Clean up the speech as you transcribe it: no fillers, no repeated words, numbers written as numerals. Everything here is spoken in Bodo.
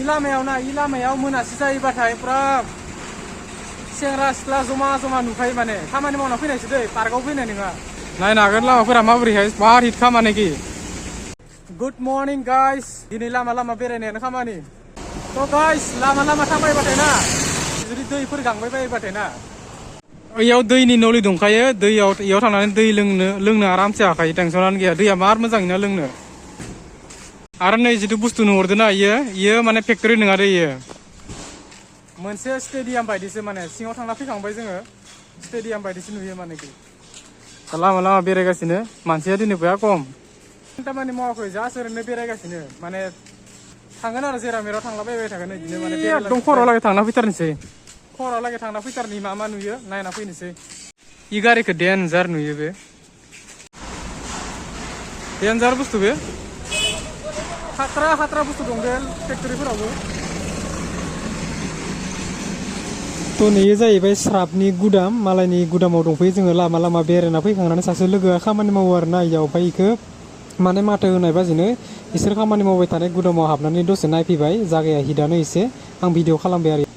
इ लामायाव मोनासि जायोबाथाय पुरा सेंग्रा सिख्ला जमा जमा नुखायो माने खामानि मावना फैनायसो दै पार्कआव फैनाय नङा नायनो हागोन लामाफोरा माबोरैहाय बार हिट खामानि कि गुड मर्निं गाइस दिनै लामा लामा बेरायनायानो खामानि थ' गाइस लामा लामा थाबायबाथाय ना जुदि दैफोर गांबाय बायोबाथाय ना इयाव दैनि नलि दंखायो इयाव थांनानै दै लोंनो आरामसे हाखायो टेनसनानो गैया दैया मार मोजाङैनो लोंनो आरो नै जिथु बुस्थु नुहरदोंना इयो माने फेक्टरि नङा दै इयो मोनसे स्टेडियाम बायदिसो माने सिङाव थांना फैखांबाय जोङो स्टेडियाम बायदिसो नुयो माने लामा लामा बेरायगासिनो मानसिया दिनै बया खम खामानि मावाखै जास्ट ओरैनो बेरायगासिनो माने थांगोन आरो जेराव मेराव थांलाबायबाय थागोन बिदिनो माने एकदम खर'आव लागै थांना फैथारनोसै खर'आव लागै थांना फैथारनि मा नुयो नायना फैनोसै इ गारिखौ डेन्जार नुयो बे डेन्जार बुस्थु बे खात्रा बुस्थु दं बे फेक्टरिफोरावबो थ' नैयो जाहैबाय स्राबनि गुदाम मालायनि गुदामाव दंफैयो जोङो लामा लामा बेरायना फैखांनानै सासे लोगोआ खामानि मावो आरो ना इयाव ओमफ्राय इखौ माने माथो होनाय बाजिनो इसोर खामानि मावबाय थानाय गुदामाव हाबनानै दसे नायफैबाय जागाया हिटआनो एसे आं भिडिअ खालामबाय आरो